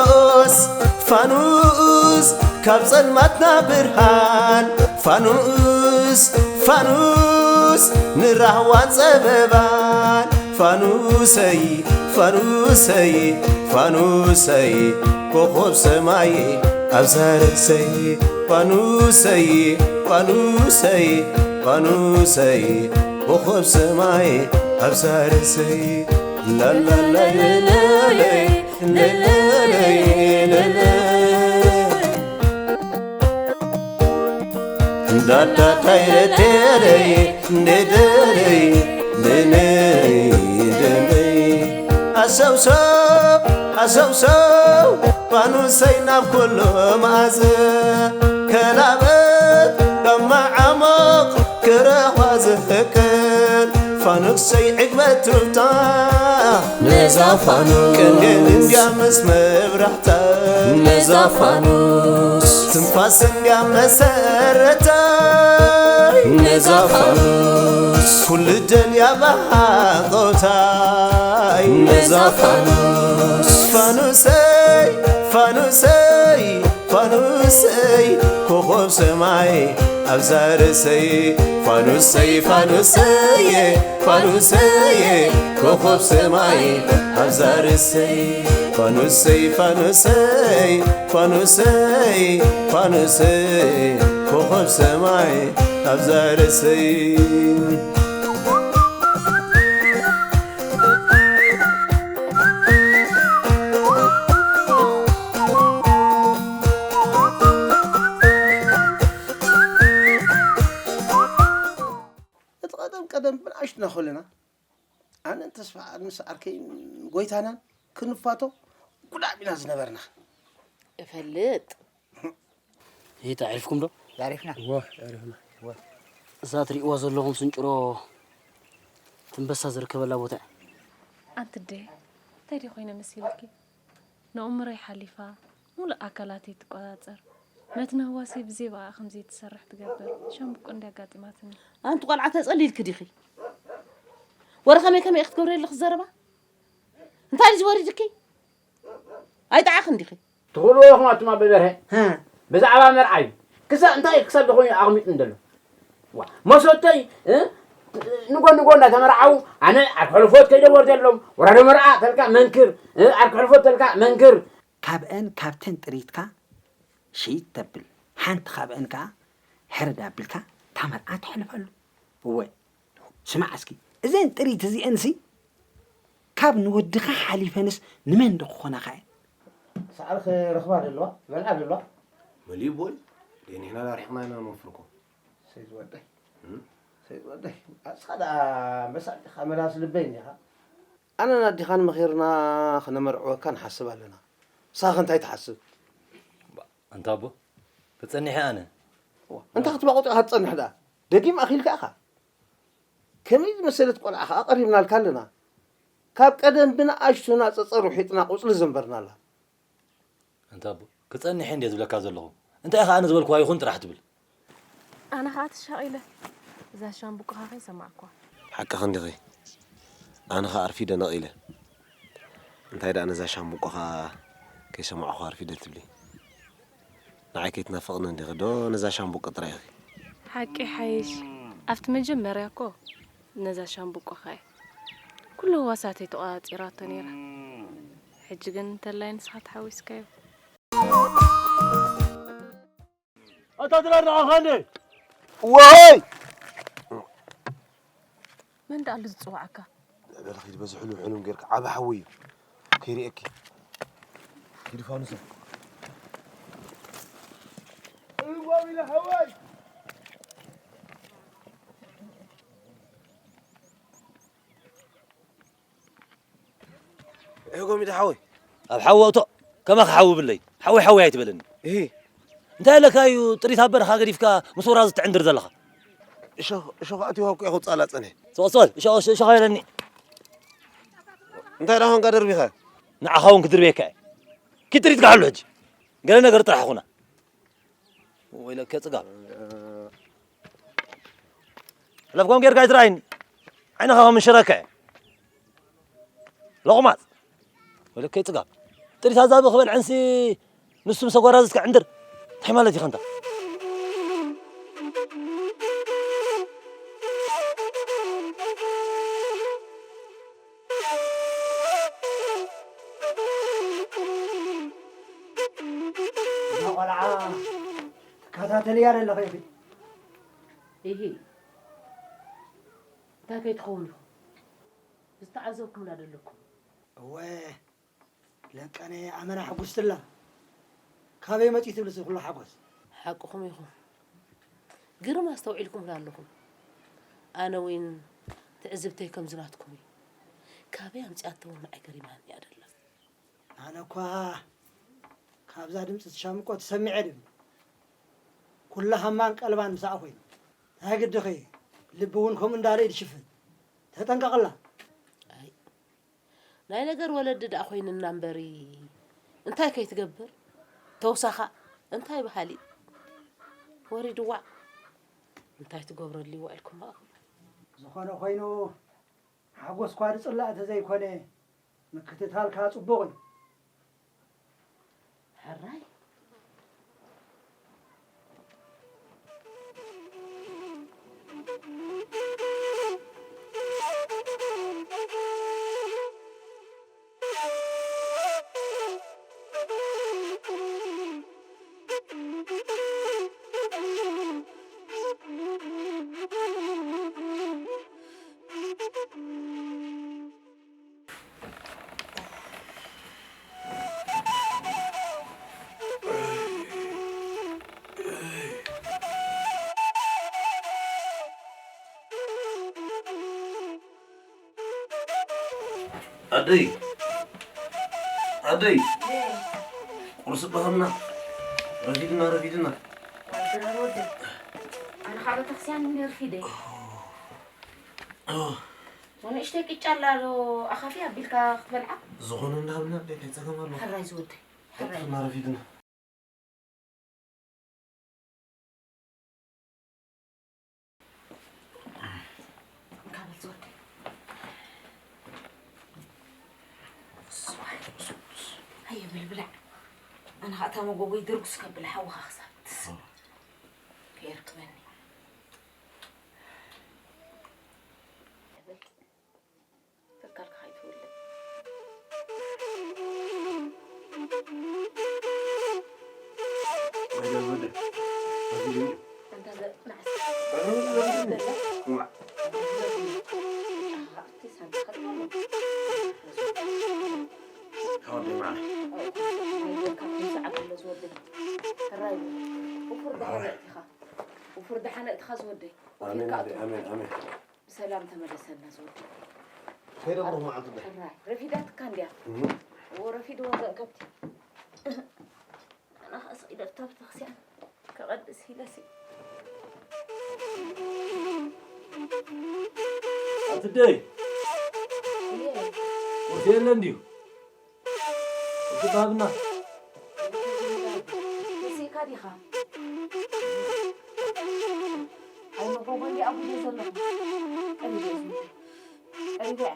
ፋኑስ ፋኑስ ካብ ጸልማትና ብርሃን ፋኑስ ፋኑስ ንራህዋን ጸበባን ፋኑሰይ ፋኑሰይ ፋኑሰይ ኮኾብ ሰማይ ኣብዛ ርእሰይ ፋኑሰይ ፋኑሰይ ፋኑሰይ ኮኾብ ሰማይ ኣብዛ ርእሰይ ላላላይለለይ ለለለይ ለለ ዳዳዳይረደረይ ደደረይ ደነይ ደነይ ኣሰውሰው ኣሰውሰው ፋኑሰይ ናብ ኩሉ መኣዘ ከላበት ካብ መዓሞቕ ክረኽባ ዝፍቅር ፋኑሰይ ዕግበት ትፍታ ነዛ ፋኑስ ቅንድን እንድያ ምስ መብራህታ ነዛ ፋኑስ ትንፋስ እንድያ መሰረታይ ነዛ ፋኑስ ኩሉ ደልያ ብሃቆታይ ነዛ ፋኑስ ፋኑሰይ ፋኑሰይ ፋኑሰይ ኮኾብ ሰማይ ኣብዛ ርእሰይ ፋኑሰይ ፋኑሰየ ፋኑሰየ ኮኾብ ሰማይ ኣብዛ ርእሰይ ፋኑሰይ ፋኑሰይ ፋኑሰይ ፋኑሰይ ኮኾብ ሰማይ ኣብዛ ርእሰይ እቲ ቀደም ቀደም ብንኣሽቱና ከለና ኣነን ተስፋ ምስ ዓርከይን ጎይታናን ክንፋቶ ጉዳም ኢና ዝነበርና። እፈልጥ። ይታ ዕሪፍኩም ዶ? ዛሪፍና። እዋ፣ ያሪፍና። እዛ ትሪእዋ ዘለኹም ስንጭሮ ትንበሳ ዝርከበላ ቦታ እያ። ኣንቲ ኣደ፣ እንታይ ድዩ ኮይነ መሲልኪ? ንእምሮይ ሓሊፋ፣ ሙሉእ ኣካላተይ ትቆጻጸር። መትኒ ህዋሰይ ብዘይ ብኣኣ ከም ዘይትሰርሕ ትገብር ሻምብቆ እንድያ ኣጋጢማትኒ። ኣንቲ ቆልዓ ተጸሊልኪ ዲኺ? ወረ ከመይ ከመይ ክትገብሪ ኣለኺ ዘረባ? እንታይ እዩ ዝወሪድኪ? ኣይጠዓኽን ዲኺ? ትኽእልዎ ኢኹም ኣቱም ኣቦይ በርሀ። ሀ። ብዛዕባ መርዓ እዩ። ክሳብ እንታይ ክሳብ ዝኾነ ኣቕሚጡ እንደሎ። ዋ፣ መሰተይ፣ እ? ንጎን ንጎን እንዳተመርዓው፣ ኣነ ኣብ ሕልፎት ከይደ ወርደሎም፣ ወራዶ መርዓ ተልካ መንክር፣ እ? ኣብ ሕልፎት ተልካ መንክር። ካብአን ካብተን ጥሪትካ ሽይት ተብል፣ ሓንቲ ካብአን ከኣ ሕርድ ኣቢልካ እታ መርዓ ተሕልፈሉ። እወ፣ ስማዕ እስኪ፣ እዘን ጥሪት እዚአንሲ ካብ ንወድኻ ሓሊፈንስ ንመን ዶ ክኾናኻ እየን? ሳዕሪ ክረኽባ ደለዋ፣ ክበልዓ ደለዋ። መሊኡ ቦይ፣ ደይ ንሕና ዳርሒቕና ኢና ንወፍር እኮ። ሰይድ ወደይ፣ እም? ሰይድ ወደይ፣ ኣስኻ ደኣ መሳጢኻ መላስ ልበይ እንዲኻ። ኣነን ኣዲኻን መኺርና ክነመርዕወካ ንሓስብ ኣለና። ንስኻ ከ እንታይ ትሓስብ? ኣንታ ኣቦ፣ ተጸኒሐ ኣነ። እዋ፣ እንታይ ክትባቑጥ ኢኻ ትጸንሕ ደኣ? ደጊም ኣኺልካ ኢኻ። ከመይ ዝመሰለት ቆልዓ ኸኣ ቀሪብናልካ ኣለና። ካብ ቀደም ብንኣሽቱና ጸጸር ውሒጥና ቁጽሊ ዘንበርናላ። ኣንታ ኣቦ፣ ክጸንሕ እንድየ ዝብለካ ዘለኹ። እንታይ ኢኻ ኣነ ዝበልክዋ ይኹን ጥራሕ ትብል? ኣነ ኸኣ ተሻቒለ። እዛ ሻምብቆኻ ከይሰማዕኳ። ሓቅኺ እንዲኺ። ኣነ ኸኣ ኣርፊደ ነቒለ። እንታይ ደኣ ነዛ ሻምብቆኻ ከይሰማዕኹ ኣርፊደ ትብሊ? ንዓይ ከይትናፍቕኒ እንዲኺ ዶ ነዛ ሻምብቆ ጥራይ ኢኺ? ሓቂ ይሓይሽ። ኣብቲ መጀመርያ እኮ ነዛ ሻምብቆኻ እየ ኩሉ ህዋሳተይ ተቖጻጺራቶ ነይራ። ሕጂ ግን እንተላይ ንስኻ ተሓዊስካዮ። ኣታ ድራር ንዓኻ እንዴ? ወይ! መን ደኣ ኣሎ ዝጽውዓካ? በል ኺድ በዚ ሕሉም ሕሉም ጌርካ ዓቢ ሓዊ እዩ። ከይርእየኪ። ኪዲ ፋኑሰ። እዋይ ኢለ ሓወይ። ኤጎሚዳ ሓወይ። ኣብ ሓዊ ኣውቶ ከማኻ ሓዊ ብለይ። ሓወይ ሓወይ ኣይትበለኒ። እሂ። እንታይ ኣለካ እዩ ጥሪት ኣብ በረኻ ገዲፍካ ምስ ወራዙ ትዕንድር ዘለኻ? እሾኽ፣ እሾኽ ኣትይዋ እኮ እየ ክውፅኣላ ጸኒሐ። ስቕ፣ ስቕ በል። እሾኽ፣ እሾኽ፣ እሾኽ ኣይበለኒ። እንታይ ደኣ ኾንካ ደርቢኻ? ንዓኻ እውን ክድርብየካ እየ። ኪድ ጥሪት ጋሕሉ ሕጂ። ገለ ነገር ጥራሕ ኹና። ወይለከ ጽጋብ። ሕለፍኮም ጌርካ ኣይትረኣይኒ። ዓይንኻ ከም ሽረከ እየ። ሎቕማጽ። ወይለከ ጽጋብ። ጥሪት ኣዛብእ ክበልዐንሲ ንሱ ምስ ኣጓራዝትካ ዕንድር። እንታይ ማለት ኢኻ እንታ? እዛ ቆልዓ ትከታተልያ ዘለኺ ኢኺ። ኢሂ። እንታይ ከይትኸውን ኢኹም? ዝተዓዘብኩምላ ዘለኩም። እወ፣ ለቀነ ኣመና ሕጉስትላ። ካበይ መጺኡ ትብልሲ ኩሉ ሓጎስ? ሓቅኹም ኢኹም። ግርም ኣስተውዒልኩምላ ኣለኹም። ኣነ እውን ትዕዝብተይ ከምዚ ናትኩም እዩ። ካበይ ኣምጺኣቶ እውን ንዓይ ገሪማኒ እያ ደላ። ኣነ እኳ ካብዛ ድምፂ ትሻምቆ ትሰምዐ ድም ኩላ ሃማን ቀልባን ምሳኣ ኮይኑ። እንታይ ግድኺ? ልቢ እውን ከምኡ እንዳለ እዩ ዝሽፍን። ተጠንቀቕላ። ኣይ፣ ናይ ነገር ወለዲ ደኣ ኮይንና እምበሪ፣ እንታይ ከይትገብር? ተውሳኻ እንታይ በሃሊ? ወሪድዋ። እንታይ ትገብረሉ ይውዕልኩም በኣኹም? ዝኾነ ኮይኑ፣ ሓጎስኳ ዝጽላእ እንተዘይኮነ፣ ምክትታልካ ጽቡቕ እዩ። ሕራይ። ኣደይ፣ ኣደይ፣ ቁርሲ በኸና። ረፊድና፣ ረፊድና። ኣድራር ወደይ፣ ኣነ ኻብ ቤተክርስትያን እንዲ ረፊደ። ንእሽተይ ቅጫ ኣላ ዶ ኣኻፊ ኣቢልካ ክትበልዓ? ዝኾነ እንዳሃብና ኣደይ፣ እንታይ ጸገም ኣሎ? ሕራይ ዝወደይ፣ ሕራይ። ረፊድና፣ ረፊድና። እንካ በል ዝወደይ። ኣየ በል ብላዕ። ኣነ ኸኣ እታ መጎጎይ ድርጉስ ከብላ ሓውኻ ክሳብ ትስማዕ ከየርክበኒ። ተካልካ ከይትውለድ። ውፉር ደሓነ እቲኻ ዝወደይ። ኣሜን፣ ኣሜን፣ ኣሜን። ብሰላም ተመለሰልና ዝወደይ። ከይደ ቁሩብ መዓልቲ ዶ? ሕራይ፣ ረፊዳትካ እንድያ። እህ። እዎ፣ ረፊድወን ዘን ከብቲ። ኣነ ኸኣ ስቕ ኢለ ኣብታ ቤተክርስትያን ከቐድስ ኢለሲ። ኣትደይ። እየ። ቁርሲ የለን ድዩ? ቁርሲ ባብና። መሲእካ ዲኻ? ኣይ መጎጎ እንዲ ኣጉደ ዘለኹ። ቀሪበ እየ ዝወደይ። ቀሪበ እያ።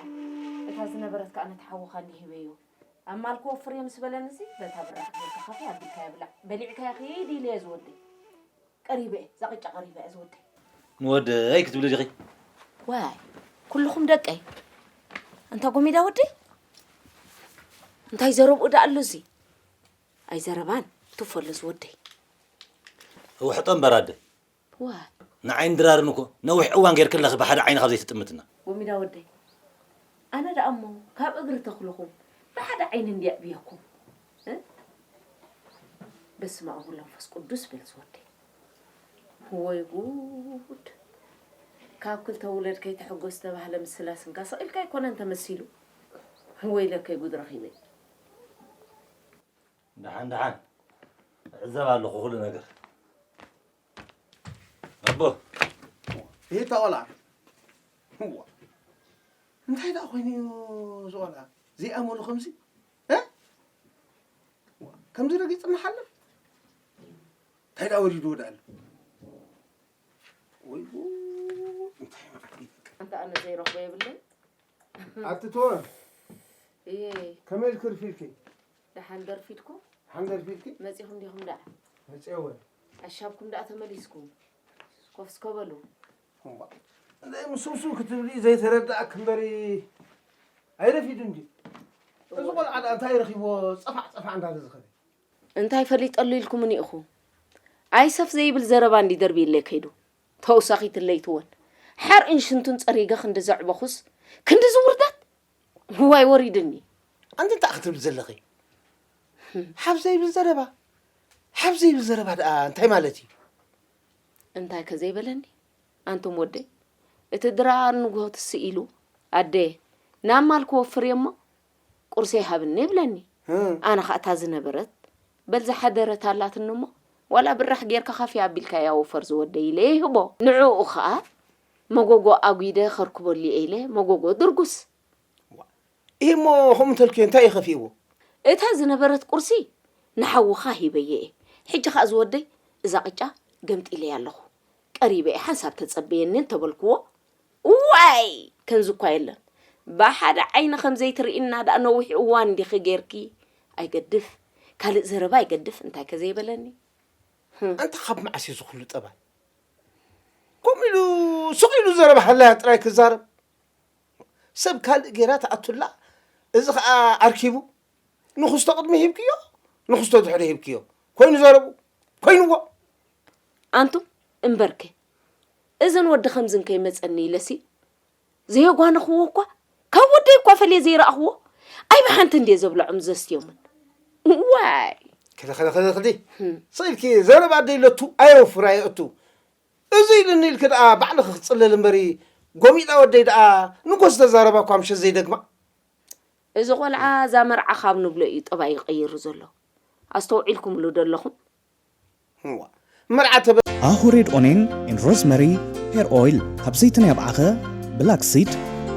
እታ ዝነበረት ከኣ ነቲ ሓውኻ እንዲ ሂበዮ። ኣብ ማል ክወፍር እየ ምስ በለኒ፣ እዚ በታ ብራኽ ጌርካ ካፌ ኣቢልካያ ብላዕ። በሊዕካያ ኺድ ኢለ እየ ዝወደይ። ቀሪበ እየ፣ እዛ ቅጫ ቀሪበ እየ ዝወደይ። ንወደይ ክትብሊ ዲኺ? ዋይ፣ ኩልኹም ደቀይ። ኣንታ ጎሚዳ ወደይ? እንታይ ዘረብኡ ደኣ ኣሎ እዚ? ኣይ ዘረባን፣ ትፎ ኣሎ ዝወደይ። እውሕጦ እምበር ኣደ። ዋይ። ንዓይን ድራርን እኮ ነዊሕ እዋን ጌርክለኺ ብሓደ ዓይኒ ካብ ዘይትጥምትና። ጎሚዳ ወደይ፣ ኣነ ደኣ እሞ ካብ እግሪ ተኽልኹም ብሓደ ዓይኒ እንድየ ኣዕብየኩም። እ? በስመ ኣብ ወወልድ ወመንፈስ ቅዱስ በል ዝወደይ። ወይ ጉድ! ካብ ክልተ ውለድ ከይትሕጎስ ተባህለ ምስላ ስንካ ስቕ ኢልካ ኣይኮነን ተመሲሉ። ወይለከይ ጉድ ረኺበ። ደሓን ደሓን። እዕዘብ ኣለኹ ኩሉ ነገር። ኣቦ። ይሄ እታ ቆልዓ። እዋ። እንታይ ደኣ ኮይኑ እዩ እዚ ቆልዓ? ዘይኣመሉ ከምዚ? እ? እዋ። ከምዚ ረጊጽ ንሓልፍ? እንታይ ደኣ ወሪድዎ ደኣ ኣሎ? ወይ ጉድ፣ እንታይ መዓት እዩ በቃ። ኣንታ ኣነ ዘይረኽቦ የብለይ። ኣቲ ትወ፣ እየ። ከመይ ኢልኪ ርፊድኪ? ደሓን ደርፊድኩም ሓንደር ፊልኪ መጺኹም ዲኹም ደኣ? መፅየወ ኣሻብኩም ደኣ ተመሊስኩም? ኮፍ እስከ በሉ። እንታይ ምስብስብ ክትብሊ ዘይተረዳእክ እምበሪ ኣይረፊዱ እንዲ እዚ ቆልዓ ደኣ እንታይ ረኺብዎ ፀፋዕ ፀፋዕ እንዳለ ዝኸደ እንታይ ፈሊጠሉ ኢልኩምኒ ኢኹ? ኣይ ሰፍ ዘይብል ዘረባ እንዲ ደርብይለይ ከይዱ ተውሳኺት ለይትወን ሓር እንሽንቱን ጸሪገ ክንዲ ዘዕበኹስ ክንዲ ዝውርደት ዋይ ወሪድኒ። ኣንቲ እንታይ ክትብል ዘለኺ ሓፍ ዘይብል ዘረባ ሓፍ ዘይብል ዘረባ ደኣ እንታይ ማለት እዩ? እንታይ ከ ዘይበለኒ ኣንቱም ወደይ እቲ ድራር ንግሆ ትስእ ኢሉ ኣደ ናብ ማል ክወፍር እየ እሞ ቁርሰይ ሃብኒ ይብለኒ። ኣነ ኸኣ እታ ዝነበረት በል ዝሓደረት ኣላትኒ እሞ ዋላ ብራሕ ጌርካ ካፍያ ኣቢልካያ ወፈር ዝወደይ ኢለ ይህቦ። ንዕኡ ኸኣ መጎጎ ኣጒደ ከርክበሉ እየ ኢለ መጎጎ ድርጉስ። ኢሂ እሞ ከምኡ እንተልክዮ እንታይ እዩ ከፊእዎ? እታ ዝነበረት ቁርሲ ንሓውኻ ሂበዮ እየ። ሕጂ ኸኣ ዝወደይ እዛ ቅጫ ገምጢለያ ኣለኹ። ቀሪበ እየ ሓንሳብ ተጸበየኒ እንተበልክዎ ዋይ ከምዚ እኳ የለን ብሓደ ዓይኒ ከም ዘይትርእይና ደኣ ነዊሕ እዋን እንዲኺ ጌርኪ ኣይገድፍ ካልእ ዘረባ ኣይገድፍ እንታይ ከ ዘይበለኒ ኣንታ ካብ መዓስ እዩ ዝኹሉ ጠባይ ከምኡ ኢሉ ሱቕ ኢሉ ዘረባ ሃላያ ጥራይ ክዛረብ ሰብ ካልእ ጌራ ትኣቱላ እዚ ኸዓ ኣርኪቡ ንኽስቶ ቅድሚ ሂብክዮ ንኽስቶ ድሕሪ ሂብክዮ ኮይኑ ዘረቡ ኮይንዎ ኣንቱም እምበርከ እዘን ወዲ ከምዝን ከይመጸኒ ኢለሲ ዘየጓነኽዎ እኳ ካብ ወደይ እኳ ፈልየ ዘይረኣኽዎ ኣይ ብሓንቲ እንድየ ዘብልዖም ዘስትዮምን ዋይ ክልኽልኽልኽሊ ስቕ ኢልኪ ዘረባ ኣደይ ለቱ ኣየውፍር ኣየእቱ እዚ ኢሉኒ ኢልኪ ደኣ ባዕልኺ ክጽለል እምበሪ ጎሚጣ ወደይ ደኣ ንጎስ ተዛረባ እኳ ምሸት ዘይደግማ እዚ ቆልዓ እዛ መርዓ ካብ ንብሎ እዩ ጠባይ ይቐይር ዘሎ ኣስተውዒልኩምሉ ዶ ኣለኹም እዋ መርዓ ተበ ኣሁ ሬድ ኦኔን ኤን ሮዝመሪ ሄር ኦይል ካብ ዘይቲ ናይ ኣብዓኸ ብላክ ሲድ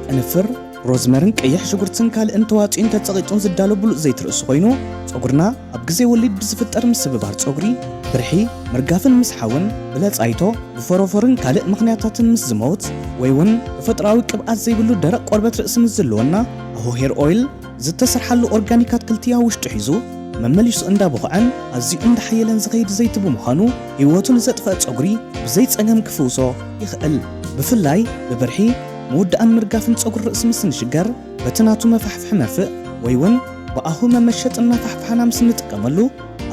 ቅንፍር ሮዝመርን ቀይሕ ሽጉርትን ካልእን ተዋፅኡን ተፀቒጡን ዝዳሎ ብሉፅ ዘይቲ ርእሲ ኮይኑ ፀጉርና ኣብ ግዜ ወሊድ ብዝፍጠር ምስብባር ፀጉሪ ብርሒ ምርጋፍን ምስሓውን ብለፃይቶ ብፎሮፎርን ካልእ ምኽንያታትን ምስ ዝመውት ወይ እውን ተፈጥራዊ ቅብኣት ዘይብሉ ደረቕ ቆርበት ርእሲ ምስ ዝህልወና ኣሁ ሄር ኦይል ዝተሰርሓሉ ኦርጋኒክ ኣትክልቲ ኣብ ውሽጡ ሒዙ መመሊሱ እንዳቦኽዐን ኣዝዩ እንዳሓየለን ዝኸይድ ዘይቲ ብምዃኑ ህይወቱ ንዘጥፈአ ጸጉሪ ብዘይ ጸገም ክፍውሶ ይኽእል። ብፍላይ ብብርሒ፣ ምውዳእን ምርጋፍን ጸጉሪ ርእሲ ምስ እንሽገር በቲ ናቱ መፋሕፍሒ መርፍእ ወይ እውን ብኣሁ መመሸጥን መፋሕፍሓና ምስ እንጥቀመሉ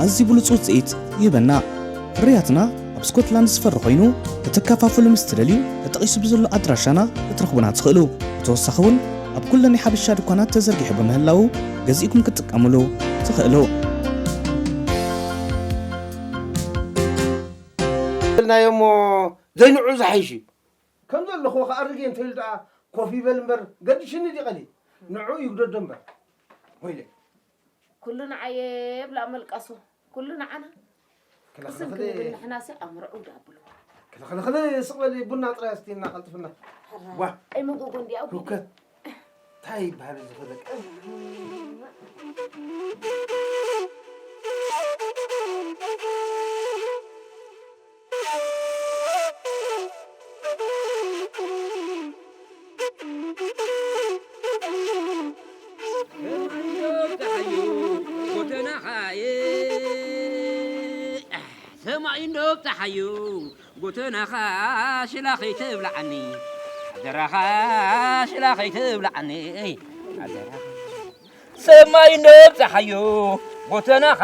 ኣዝዩ ብሉጽ ውጽኢት ይህበና። ፍርያትና ኣብ ስኮትላንድ ዝፈሪ ኮይኑ ክትከፋፈሉ ምስ ትደልዩ ተጠቒሱ ብዘሎ ኣድራሻና ክትረኽቡና ትኽእሉ። ብተወሳኺ እውን ኣብ ኩለን ናይ ሓበሻ ድኳናት ተዘርጊሑ ብምህላዉ ገዚእኩም ክትጥቀምሉ ትኽእሉ። ኢልናዮ እሞ ዘይንዑ ዝሓይሽ እዩ ከም ዘለኹ ክኣርግ እየ እንተኢሉ ደኣ ኮፍ ይበል እምበር ገድሽኒ ድዩ ቀሊል ንዑ ይግደዶ እምበር ወይለ ኩሉ ንዓየ ብላ መልቀሱ ኩሉ ንዓና ክስን ክንብል ንሕናሲ ኣምርዑ ዳብሉ ክልኽልኽል ስቕ በሊ ቡና ጥራይ ኣስትይና ቀልጥፍና ዋ ኣይመጎጎ እንዲያ ኣጉ ሁከት እንታይ ይበሃል እዚ ክበል ሰማይ እንዶ ብፀሓዩ ጎተናኻ ሽላ ከይትብልዓኒ ሓደራኻ ሽላ ከይትብልዓኒ ሓደራኻ ሰማይ እንዶ ብፀሓዩ ጎተናኻ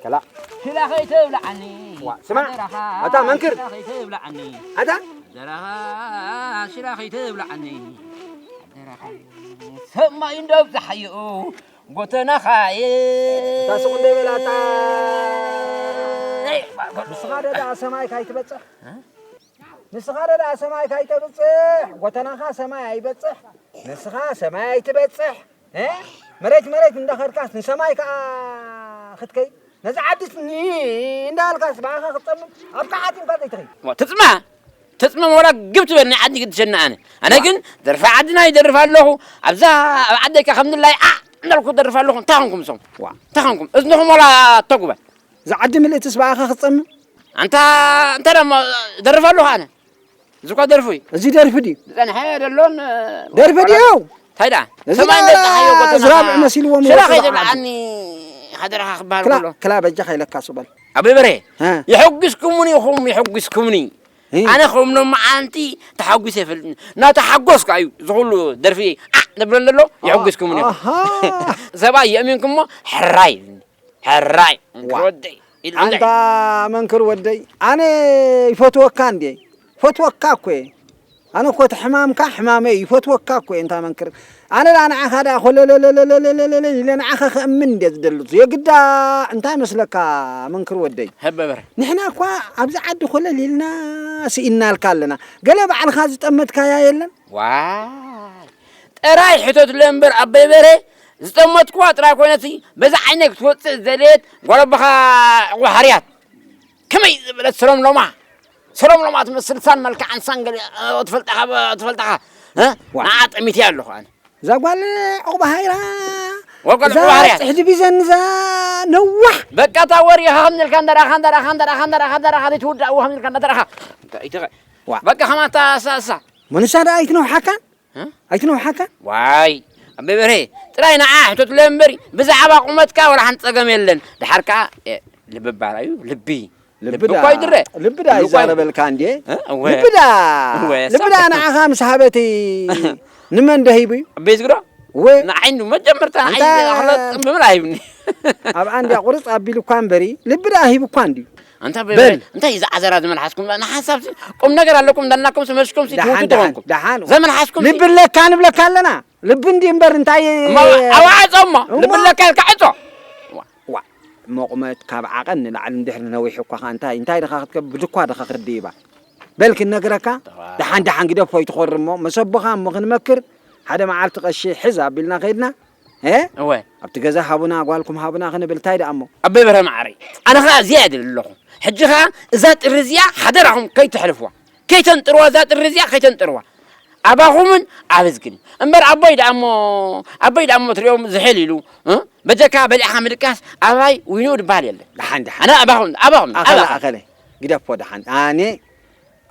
ከላ ሽላ ከይትብልዓኒ ስማ ኣታ መንክር ኣታ ሓደራኻ ሽላ ከይትብልዓኒ ሓደራኻ ሰማይ እንዶ ብፀሓዩ ጎተናኻየ እታ ስቕ እንደ በላታ ንስኻ ደኣ ሰማይ ካይትበጽሕ ንስኻ ደኣ ሰማይ ካይተብጽሕ ጎተናኻ ሰማይ ኣይበጽሕ ንስኻ ሰማይ ኣይትበጽሕ መሬት መሬት እንዳኸድካስ ንሰማይ ከዓ ክትከይድ ነዚ ዓድስ እንዳበልካስ ብኣኻ ክትጸምም ኣብ ከዓ ኣጢምካ ዘይትኸይድ ትጽማ ተጽመም ወላ ግብ ትበል ናይ ዓዲ ግድሸና ኣነ ኣነ ግን ደርፋ ዓድና ይደርፍ ኣለኹ ኣብዛ ኣብ ዓደይ ከ ከምድላይ ዓ እንዳልኩ ደርፍ ኣለኹ እንታይ ኾንኩም ሶም እንታይ ኾንኩም እዝንኹም ወላ ተጉበ እዛ ዓዲ ምልእትስ ብኣኻ ክጸምም ኣንታ እንታይ ደሞ ደርፍ ኣለኹ ኣነ እዚ እኳ ደርፉ እዩ እዚ ደርፊ ድዩ ዝጸንሐ ደሎን ደርፊ ድዩ እንታይ ደኣ? እዚ ሰማይ ደኣ እንደ ጸሓይ ወጎተና ዝራብዕ ኸዓ መሲልዎም ሽራ ይወጽእ ከይትብልዓኒ፣ ዝዓኒ። ሃደራኻ ክበሃል ክላ-፣ ከሎ። ክላ በጃኻ ኢለካ እሱ በል። ኣበይ በርሄ? እ። የሐጉስኩምኒ ኢኹም፣ የሐጉስኩምኒ። እ። ኣነ ከም ሎማዓንቲ ተሓጒሰ ኣይፈልጥን። እናተሓጎስኩ እዩ እዚ ኩሉ ደርፊ ዓዕ ዘብለኒ ዘሎ፣ የሐጉስኩምኒ ኢኹም። ኣሃ። ሰብኣይ የእሚንኩሞ ሕራይ፣ ሕራይ፣ ዋ። ወደይ፣ ኢሉ ኣንታ እንዳይ። መንክር ወደይ፣ ኣነ ይፈትወካ እንዴ? ይፈትወካ እኮ እየ። ኣነ እኮ እቲ ሕማምካ ሕማመይ እዩ፣ ይፈትወካ እኮ እየ፣ እንታ መንክር። ኣነ ደኣ ንዓኻ ደኣ ኮለለለለለለለለ ኢለ ንዓኻ ከእምን እንዴ ዝደልጹ። የግዳ እንታይ መስለካ መንክር ወደይ? ህበበር። ንሕና እኳ ኣብዚ ዓዲ ኮለል ኢልና ስኢናልካ ኣለና። ገለ ባዕልኻ ዝጠመትካያ የለን? ዋይ! ጥራይ ሕተትለ እምበር ኣበይ በርሄ፣ ዝጠመትኩዋ ጥራይ ኮይነሲ፣ በዛ ዓይነይ ክትወጽእ ዝደለየት ጓል ኣቦኻ ዕቑብ ሃርያት። ከመይ ዝበለት ሰሎም ሎማ፣ ሰሎም ሎማ ትመስል ሳን መልክዓን ሳን ገለ፣ እ፣ ትፈልጣኻ፣ ብ-፣ ትፈልጣኻ፣ እ? ዋ። ንዓ ጠሚትያ ኣለኹ ኣነ። እዛ ጓል ዕቑብ ሃይራ፣ ወጓል እዛ ዕቑብ ሃርያት። ጽሕዲ ቢዘን እዛ ነዋሕ። በቃ እታ ወር ኢኻ ከም ንልካ እንዳረኣኻ፣ እንዳረኣኻ፣ እንዳረኣኻ፣ እንዳረኣኻ፣ እንዳረኣኻ፣ ዘይትውዳእ እዎ ከም ንልካ እንዳረኣኻ። እንታይ ኢትኸ-፣ ዋ። በቃ ከማታ እሳ፣ እሳ። መንሳ ደኣ ኣይትነውሓካን? እ? ኣይትነውሓካን? ዋይ፣ ኣበይ በርሄ፣ ጥራይ ንዓ ሕተትለ እምበሪ፣ ብዛዕባ ቁመትካ ወላ ሓንቲ ጸገም የለን። ድሓር ከኣ፣ እ፣ ልቢ ባራዩ፣ ልቢ። ልቢ ልቢ ዳ-፣ እኳ ይድረ። ልቢ ዳ ልቢ እኳ ይዛረበልካ እንዴ? እ? እወ። ልቢ ዳ-፣ እወ፣ ልቢ ዳ ሳብ-፣ ንዓኻ ምስ ሃበቲ ንመን ደሂቡ እዩ? ኣበይ ዝግሮ? እወ። ንዓይ እንዱ መጀመርታ ንዓይ ኣንታ ኣኽለ ጽምብብል ኣይብኒ። ኣብ ኣንድያ ቁርጽ ኣቢሉ እኳ እምበሪ፣ ልቢ ዳ ሂቡ እኳ እንድዩ። ኣንታ በል። በል፣ እንታይ እዩ ዝዓዘራ ዝመልሓስኩም? ንሓሳብ ሲ ቁም ነገር ኣለኩም እንዳልናኩም ሲ መልስኩም ሲ ደሓን፣ ትውቱ ደሓን፣ ተኾንኩም። ደሓን። ዘመልሓስኩም ሲ ልቢ ኣለካ ንብለካ ኣለና። ልቢ እንዲ እምበር እንታይ እሞ ኣዋዕጾ እሞ፣ እሞ ልቢ ኣለካ ኢልካ ዕጾ። ዋ። ዋ፣ መቑመት ካብ ዓቐን ንላዕሊ ንድሕሪ ነዊሕ እኳ ኸኣ እንታይ፣ እንታይ ድኻ ክትከብ-፣ ብድኳ ድኻ ክትድይባ። በል ክንነግረካ፣ ተባ- ደሓን ደሓን ግደፎ ይትኾር እሞ፣ መሰቦኻ እሞ ክንመክር፣ ሓደ መዓልቲ ቀሺ ሕዝ ኣቢልና ከይድና፣ እ? እወ። ኣብቲ ገዛ ሃቡና፣ ጓልኩም ሃቡና ክንብል፣ እንታይ ደኣ እሞ? ኣበይ በርሀ መዓረይ፣ ኣነ ኸኣ እዚኣ እየ ድብል ኣለኹ። ሕጂ ኸኣ እዛ ጥሪ እዚኣ ሓደራኹም ከይተሕልፍዋ። ከይተንጥርዋ፣ እዛ ጥሪ እዚኣ ከይተንጥርዋ። ኣባኹምን ኣበዝግን። እምበር ኣቦይ ደኣ እሞ፣ ኣቦይ ደኣ እሞ ትሪኦም ዝሕል ኢሉ፣ እ? በጀካ በሊዕኻ ምድቃስ ኣባይ ዊንኡ ድበሃል የለን። ደሓን፣ ደሓን። ኣነ ኣባኹም፣ ኣባኹም፣ ኣኸለ፣ ኣባኹም። ኣኸለ። ግደፎ ደሓን። ኣነ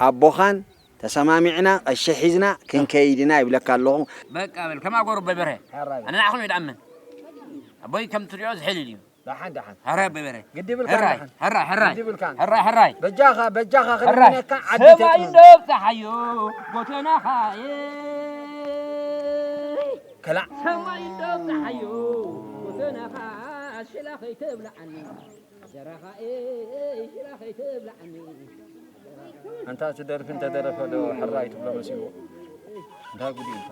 ኣቦኻን ተሰማሚዕና፣ ቀሺ ሒዝና ክንከይድ ኢና ይብለካ ኣለኹ። በቃ በል፣ ከማ ጎረቦ በርሀ። ሕራይ። ኣነ ንዓኹም እየ ደኣምን። ኣቦይ ከም ትሪኦ ዝሕል ኢሉ እዩ። ደሓን፣ ደሓን። ሕራይ ኣቦይ በርሀ። ግዲ ብልካ ሕራይ፣ ደሓን። ሕራይ፣ ሕራይ። ግዲ ብልካ። ሕራይ፣ ሕራይ። በጃኻ፣ በጃኻ ሕራይ። ክንምነካ ዓዲ ሰማይ ተጽንዑ። እንዶ ኣብጽሓዮ፣ ጎተናኻ፣ ኤይ። ከላዕ። ሰማይ እንዶ ኣብጽሓዮ፣ ጎተናኻ፣ ሽላ ከይትብልዓኒ። ሓደራኻ፣ ኤይ፣ ሽላ ከይትብልዓኒ። ኣንታ እቲ ደርፊ እንተደረፈ ዶ ሕራይ ትብሎ መሲልዎ? እንታይ ጉድ እዩ እንታ?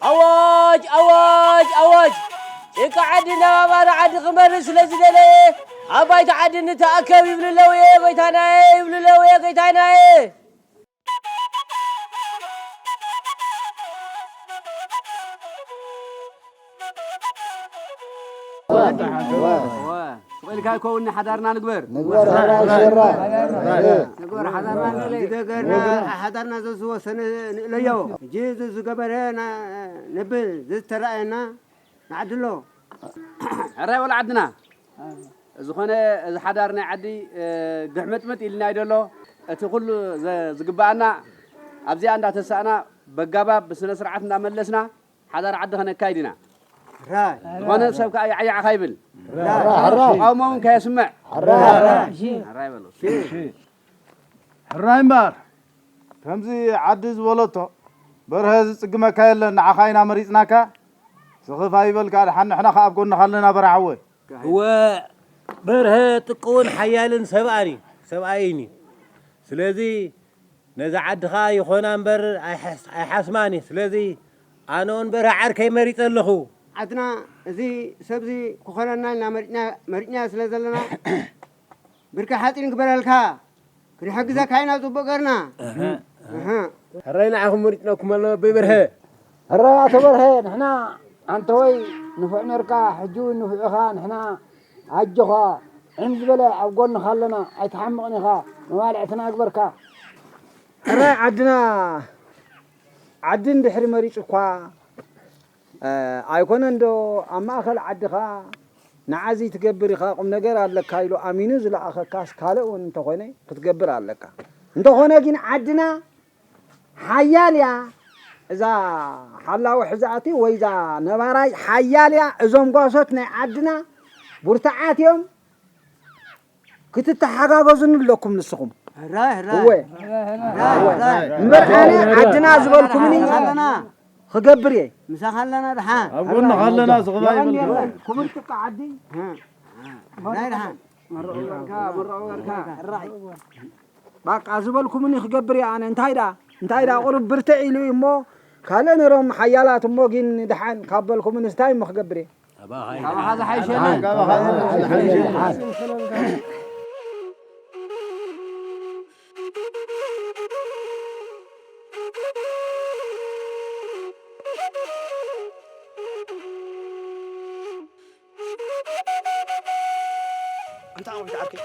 ኣዋጅ! ኣዋጅ! ኣዋጅ! ጭቃ ዓዲ ናብ ኣባሪ ዓዲ ክመርስ ስለ ዝደለየ፣ ኣብ ባይታ ዓዲ ንተኣከብ ይብሉ ኣለውየ፣ ጎይታናየ፣ ይብሉ ኣለውየ፣ ጎይታናየ። ስቕ ኢልካ ይከውን፣ ሓዳርና ንግበር። ንግበር፣ ሓዳር ሽራ። ንግበር፣ ሓዳርና ንግበር። ዝገበርና፣ ሓዳርና ዘዝወሰነ ንእለዮ። ሕጂ እዚ ዝገበረ ና-፣ ነብል፣ ዝተረኣየና ንዓድሎ። ሕራይ ወላ ዓድና። ዝኾነ፣ እዚ ሓዳር ናይ ዓዲ፣ እ፣ ግሕምጥምጥ ኢልና እዩ ደሎ። እቲ ኩሉ ዘ-፣ ዝግበኣና ኣብዚኣ እንዳተሳእና፣ በጋባብ ብስነ ስርዓት እንዳመለስና፣ ሓዳር ዓዲ ከነካይድ ኢና። ሕራይ። ዝኾነ ሰብ ከኣ ያዕያዕ ካይብል። ሕራይ። ተቃውሞ እውን ከየስምዕ። ሕራይ። ሕራይ በሉ። ሕራይ እምበኣር፣ ከምዚ ዓዲ ዝበለቶ፣ በርሀ ዝጽግመካ የለን፣ ንዓኻ ኢና መሪጽናካ። ስኽፍ ኣይበል ከኣ፣ ደሓን ንሕና ከኣ ኣብ ጎንኻ ኣለና በርሀ ሓወይ። እወ፣ በርሀ ጥቅውን ሓያልን ሰብኣን እዩ፣ ሰብኣይን እዩ። ስለዚ ነዛ ዓድኻ ይኾና እምበር ኣይሓስ-፣ ኣይሓስማን እዩ። ስለዚ ኣነ እውን በርሀ ዓርከይ መሪጸ ኣለኹ። ዓድና እዚ ሰብዚ ክኾነና ኢልና መሪጽና፣ መሪጽናዮ ስለ ዘለና፣ ብርኪ ሓጺር ንግበረልካ። ክንሕግዘካ ኢና ጽቡቕ ገርና። እህ። እህ። ሕራይ ንዓኹም መሪጽናኩም ኣለና ኣቦይ በርሀ። ሕራይ ኣቶ በርሀ፣ ንሕና ኣንተወይ ንፉዕ ነርካ፣ ሕጂ እውን ንፉዕ ኢኻ። ንሕና ኣጆኻ፣ ዕም ዝበለ ኣብ ጎንኻ ኣለና፣ ኣይትሓምቕን ኢኻ፣ መባልዕትና ግበርካ። ሕራይ ዓድና ዓዲ እንድሕሪ መሪጹ እኳ ኣይኮነ እንዶ ኣብ ማእኸል ዓድኻ ንዓዚ ትገብር ኢኻ፣ ቁም ነገር ኣለካ ኢሉ ኣሚኑ ዝለኣኸካስ ካልእ እውን እንተኾነ ክትገብር ኣለካ። እንተኾነ ግን ዓድና ሓያል እያ። እዛ ሓላዊ ሕዛእቲ ወይ እዛ ነባራይ ሓያል እያ። እዞም ጓሶት ናይ ዓድና ብርቱዓት እዮም። ክትተሓጋገዙኒ ኣለኩም ንስኹም። ሕራይ፣ ሕራይ። እወ። ሕራይ፣ እወ። ሕራይ። እምበር ኣነ ዓድና ዝበልኩምኒ ኣለና። ክገብር እየ። ምሳኻ ኣለና ድሓን። ኣብ ጎንኻ ኣለና፣ ዝኽባ የቐንየልና። ይብልካ። ክብርቲ እካ ዓዲ። ናይ ድሓን። መርዑ ገርካ፣ መርዑ ገርካ። ሕራይ። ባቃ ዝበልኩምኒ ክገብር እየ ኣነ። እንታይ ዳ? እንታይ ዳ? ቁሩብ ብርትዕ ኢሉ እዩ እሞ፣ ካልእ ነሮም ሓያላት እሞ፣ ግን ድሓን ካብ በልኩምኒ እንታይ እሞ ክገብር እየ? ካባኻ ዝሓይሸ የለን። ኣንታ ዓወት ዓርከይ፣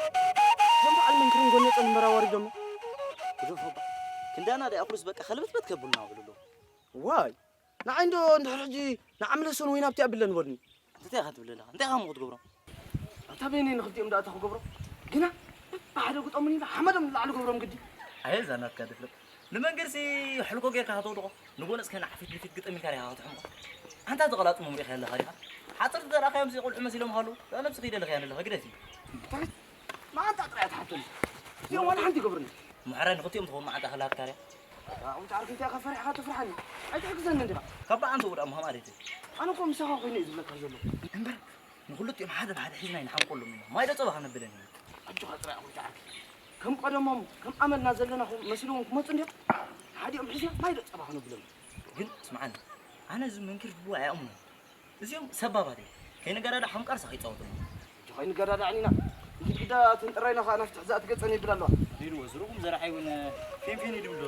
እዞም በዓል መንክርን ጎነጸን እምበራ ወሪዶሞ። ግደፎ እባ። ክንዳና ደኣ ኩሉስ በቃ ከልበትበት ከብሉና ውዕሉ ኣለዉ። ዋይ፣ ንዓይ እንዶ እንድሕር ሕጂ ንዓምለሶን ወይ ናብቲ ኣብለን በሉኒ። እንታይ ኢኻ ትብል ዘለኻ? እንታይ ኢኻ እሞ ክትገብሮም? ኣንታ በይነይ ንኽልቲኦም ደኣ እታ ክገብሮ? ግና ብሓደ ግጠሙኒ ኢለ ሓመዶም ንላዕሊ ገብሮም ግዲ። ኣየ እዛ ናትካ ድፍረት። ንመንገድሲ ሕልኮ ጌርካ ከተውድቖ፣ ንጎነጽ ከናዕ ፊት ንፊት ግጥም ኢልካ ዲኻ ክትሕምቖ? ኣንታ ዘቐላጥሞም ሪእኻ ኣለኻ ዲኻ? ሓጸርቲ ዘርኣኻዮምሲ ቆልዑ መሲሎም ሃለዉ፣ እዛ ነብሲ ከይደለኽያ ዘለኻ ግደፊ። እንታይ? መዓንጣ ጥራይ ትሓተኒ። እዚኦም ዋላ ሓንቲ ይገብሩኒ። ምሕራይ ንኽልቲኦም ትኸውን መዓንጣ ክህልሃትካ ድያ? ኣታ ዓርከይ እንታይ ኢኻ ፈሪሕኻ ተፍርሓኒ? ኣይትሕግዘኒ እንዲኻ? ካብ በዓንተ ወድኣም ሃም ኣደይተይ። ኣነ እኮ ምሳኻ ኮይነ እዩ ዝብለካ ዘለኹ። እምበር ንኽልቲኦም ሓደ ብሓደ ሒዝና ኣይንሓምቆሎም ኢና። ማይ ዶ ጸባ ከነብለን ኢና? ኣጆኻ ጥራይ ኣኹም ዓርከይ። ከም ቀደሞም፣ ከም ኣመልና ዘለና ኹ-፣ መሲልዎም ክመጹ እንድዮም። ሓዲኦም ሒዝና ማይ ዶ ጸባ ከነብሎም? ግን ስምዓኒ፣ ኣነ እዚ መንክር ድቡ ኣይኣምኖን። እዚኦም ሰባባት እዮም። ከይንገዳዳዕ ከም ቃርሳ ከይጻወቱና። ሕጂ ከይንገዳዳዕ ኢና። ንግድግዳ ተንጠራይና ኸኣ ናፍቲ ሕዛእቲ ገጸን የብል ኣለዋ። ሊድዎ፣ ዝርጉም ዘርሓይ እውን ፊንፊን ይድብል ዶ?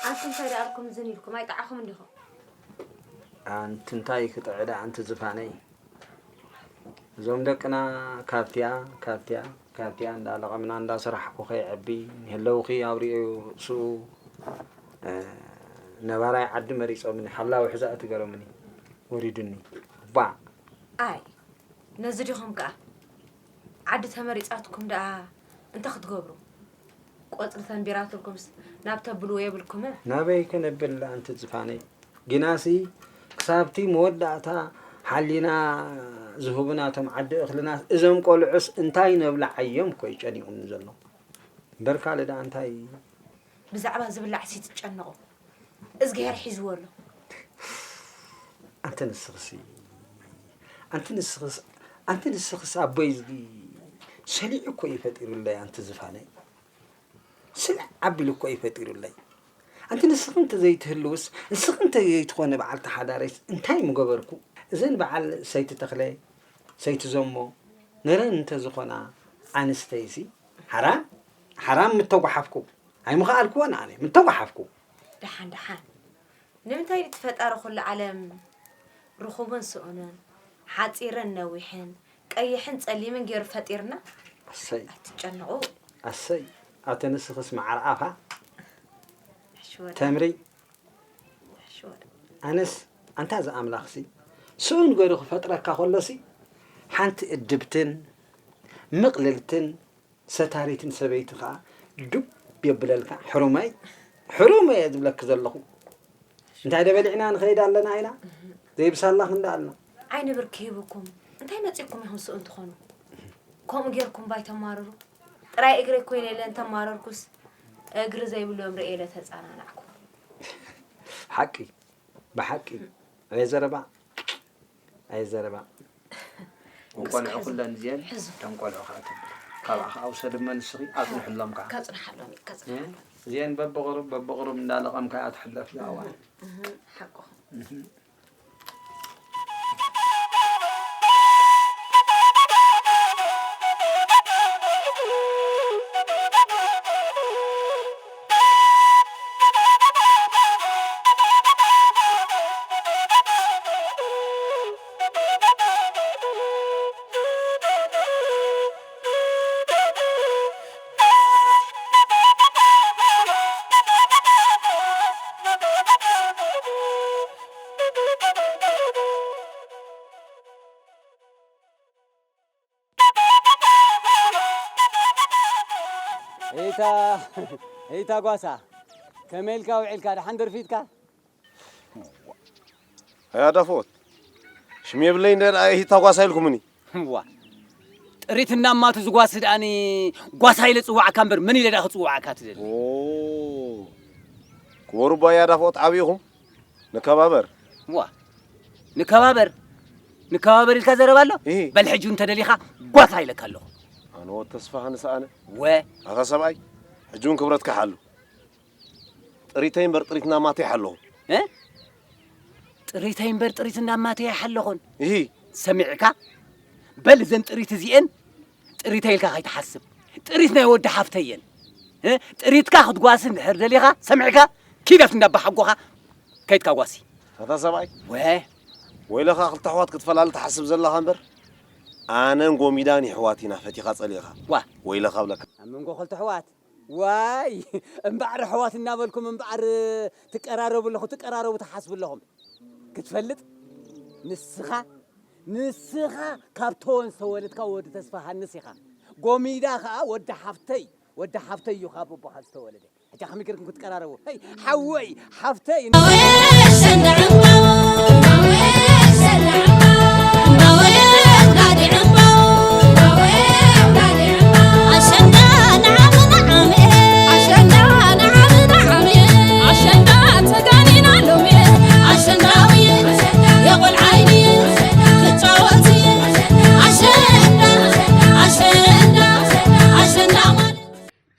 ኣንቱም እንታይ ደኣ ኣልኩም ዝን ኢልኩም ኣይጠዓኹም እንዲኹም? ኣንቲ እንታይ ክጥዕዳ ኣንቲ ዝፋነይ? እዞም ደቅና ካብቲያ፣ ካብቲያ፣ ካብቲያ እንዳለቐምና እንዳሰራሕኩ ከይዐቢ፣ ንህለውኺ ኣብሪኡ ስኡ፣ እ፣ ነባራይ ዓዲ መሪጾምኒ፣ ሓላዊ ሕዛእ ትገረምኒ፣ ወሪዱኒ። ባ! ኣይ፣ ነዚ ዲኹም ከኣ? ዓዲ ተመሪጻትኩም ደኣ እንታይ ክትገብሩ? ቆጽሊ ተንቢራትልኩምስ ናብ ተብልዎ የብልኩምን? ናበይ ከነብል ኣንቲ ዝፋነይ? ግናሲ ክሳብቲ መወዳእታ ሓሊና ዝህቡና እቶም ዓዲ እኽልናስ እዞም ቆልዑስ እንታይ ነብልዓዮም እኮ እዩ ጨኒቑኒ ዘሎ። እምበር ካልእ ደኣ እንታይ? ብዛዕባ ዝብላዕሲ ትጨነቑ። እዝግሄር ሒዝዎ ኣሎ። ኣንቲ ንስኽሲ፣ ኣንቲ ንስኽስ፣ ኣንቲ ንስኽስ ኣቦይ ዝጊ ሰሊዑ እኮ እዩ ፈጢሩለይ ኣንቲ ዝፋነይ። ስልዕ ኣቢሉ እኮ እዩ ፈጢሩለይ። ኣንቲ ንስኺ እንተዘይትህልውስ፣ ንስኺ እንተዘይትኾኒ በዓልቲ ሓዳረይስ እንታይ ምገበርኩ? እዘን በዓል ሰይቲ ተኽለ፣ ሰይቲ ዘሞ፣ ነረን እንተዝኾና ኣንስተይሲ፣ ሓራም፣ ሓራም ምተጓሓፍኩ። ኣይምኸኣልኩዎን ኣነ፣ ምተጓሓፍኩ። ደሓን፣ ደሓን። ንምንታይ ድዩ እቲ ፈጣሪ ኩሉ ዓለም ርኹብን ስኡንን፣ ሓጺርን ነዊሕን፣ ቀይሕን ጸሊምን ገይሩ ፈጢርና? ኣሰይ። ኣይትጨነቑ። ኣሰይ። ኣቲ ንስኽስ መዓር ኣፋ። ሕሽ ወደ። ተምሪ። ሕሽ ወደ። ኣነስ ኣንታ ዝኣምላኽሲ፣ ስኡን ገይሩ ክፈጥረካ ከሎሲ፣ ሓንቲ እድብትን ምቕልልትን ሰታሪትን ሰበይቲ ኸኣ ዱብ የብለልካ። ሕሩመይ፣ ሕሩመይ እየ ዝብለኪ ዘለኹ። እንታይ ዶ በሊዕና ንኸይድ ኣለና ኢና? ዘይብሳላ ክንዳ ኣልና። ዓይኒ ብርኪ ሂብኩም፣ እንታይ መጺእኩም ኢኹም ስኡን ትኾኑ? ከምኡ ጌርኩም ባይ ተማርሩ። ጥራይ እግረይ ኮይነ ኢለ እንተማረርኩስ፣ እግሪ ዘይብሎም ርእየ ኢለ ተጸናናዕኩ። ሓቂ፣ ብሓቂ። ኣየ ዘረባ፣ ኣየ ዘረባ። እንቆልዑ ክስክሕዚ። ኩለን እዚአን ሕዙ። ተንቆልዑ ከዓ ትብል። ካብኣ ከዓ ውሰድ እመ ንስኺ ኣጽንሕሎም ከዓ። ከጽንሓሎም እዩ፣ ከጽንሓሎም። እዚአን በብቕሩብ፣ በብቕሩብ እንዳለቐምካ እያ ትሕለፍ እዛ እዋን። እህ፣ ሓቅኹም። እህ። እታ እታ ጓሳ፣ ከመይ ኢልካ ውዒልካ? ደሓን ደርፊትካ? ኣያ ዳፎት፣ ሽም የብለይ እንደ ሂታ ጓሳ ኢልኩምኒ። ዋ፣ ጥሪት እናማቱ ዝጓሲ ደኣኒ ጓሳ ኢለ ጽዋዕካ እምበር፣ መን ኢለ ደኣ ክጽዋዕካ ትደሊ? ኦ፣ ክበሩ እባ ኣያ ዳፎት፣ ዓብኹም። ንከባበር። ዋ፣ ንከባበር፣ ንከባበር ኢልካ ዘረባ ኣሎ? እሂ። በል ሕጂ እንተ ደሊኻ ጓሳ ኢለካ ኣለኹ። ኣነ ወድ ተስፋ ሃንስ ኣነ። ወ። ኣታ ሰብኣይ፣ ሕጂ እውን ክብረትካ ሓሉ። ጥሪተይ እምበር ጥሪት እናማተይ ሓለኹ። እ? ጥሪተይ እምበር ጥሪት እናማተይ ሓለኹን። እሂ። ሰሚዕካ? በል እዘን ጥሪት እዚኤን ጥሪተይ ኢልካ ከይትሓስብ። ጥሪት ናይ ወዲ ሓፍተይ እየን። እ? ጥሪትካ ክትጓሲ እንድሕር ደሊኻ፣ ሰሚዕካ? ኪድ ኣብቲ እንዳባ ሓጎኻ ከይድካ ጓሲ። ኣታ ሰብኣይ። ወ። ወይለኻ ክልተ ኣሕዋት ክትፈላሊ ትሓስብ ዘለኻ እምበር፣ ኣነን ጎሚዳን የሕዋት ኢና ፈቲኻ ጸሊእኻ። ዋ። ወይለኻ እብለካ። ኣብ መንጎ ክልተ ኣሕዋት? ዋይ፣ እምበኣር ኣሕዋት እናበልኩም እምበኣር ትቀራረቡ ኣለኹ፣ ትቀራረቡ ትሓስቡ ኣለኹም። ክትፈልጥ ንስኻ፣ ንስኻ ካብ ተወን ዝተወለድካ ወዲ ተስፋ ሃንስ ኢኻ። ጎሚዳ ኸኣ ወዲ ሓፍተይ፣ ወዲ ሓፍተይ እዩ ካብ ኣቦኻ ዝተወለደ። ሕጂ ከመይ ጌርኩም ክትቀራረቡ? ሄይ፣ ሓወይ፣ ሓፍተይ።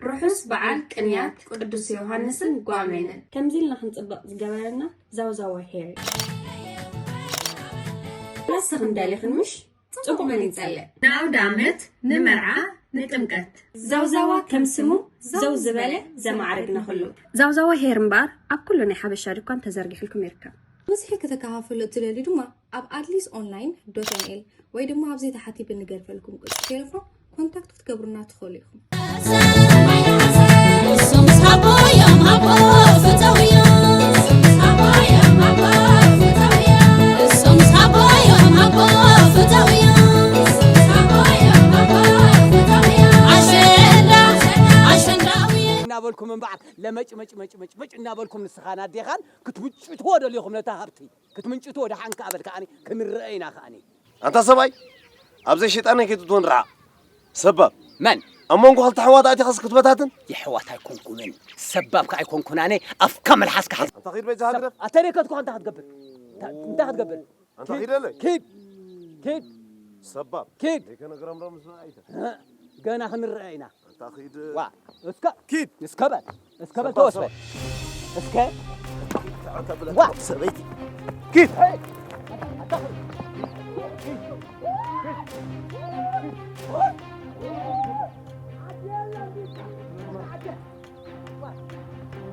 ርሑስ በዓል ቅንያት ቅዱስ ዮሃንስን ጓሜንን። ከምዚ ኢልና ክንጽብቕ ዝገበረና ዛውዛዋ ሄር እዩ። ንስኽን ደሊኽን ምሽ? ጽቡቕ መን ይጸልእ? ንኣውደ ዓመት፣ ንመርዓ፣ ንጥምቀት። ዛውዛዋ ከም ስሙ ዘው ዝበለ ዘማዕረግና ኩሉ። ዛውዛዋ ሄር እምበኣር ኣብ ኩሉ ናይ ሓበሻ ድኳን ተዘርጊሕልኩም ይርከብ። ብዝሒ ከተከፋፍሉ እትደልዩ ድማ ኣብ ኣድሊስ ኦንላይን ዶት ኤን ኤል ወይ ድማ ኣብዚ ታሕቲ ብንገድፈልኩም ቁጽሪ ቴሌፎን ኮንታክት ክትገብሩና ትኽእሉ ኢኹም። እሶም ሳቦ እዮም ሃቦ ፍተው እዮም። እሶም ሳቦ እዮም ሃቦ ፍተው እዮም። እሶም ሳቦ እዮም ሃቦ ፍተው እዮም። እሶም ሳቦ እዮም ሃቦ ፍተው እዮም። ኣሸንዳ፣ ኣሸንዳዊ እናበልኩም እምበኣር ለመጭ መጭ መጭ መጭ መጭ እናበልኩም ንስኻን ኣዴኻን ክትምጭትዎ ደሊኹም ነታ ሃብቲ። ክትምንጭቱ ወደ ሓንካ በል ከዓኒ ክንረአ ኢና ከዓኒ። ኣንታ ሰብኣይ፣ ኣብ ዘይሸይጣነይ ከይትእትወን ርሓቕ። ሰባብ። መን? ኣብ መንጎ ክልተ ኣሕዋት ኣቲኻስ ክትበታትን? የሕዋት ኣይኮንኩምን። ሰባብ ከኣ ኣይኮንኩን ኣነ። ኣፍካ መልሓስካ ሓዝ። ኣንታ ኺድ በጃኻ ግደፍ። ኣተደከትኩ ኣንታ ክትገብር። እንታይ ክትገብር? ኣንታ ኪድ፣ ኺደለይ። ኪድ። ኪድ። ሰባብ። ኪድ። ደይከነግረምረም ምስ ኣይተ። ገና ክንረአ ኢና። ኣንታ ኺድ። ዋ፣ እስከ ኪድ። እስከ በል። እስከ በል ሰባ፣ ተወስ በል። ሰባ። እስከ። ኣንታ ብለካ ዋ። ሰበይቲ። ኪድ።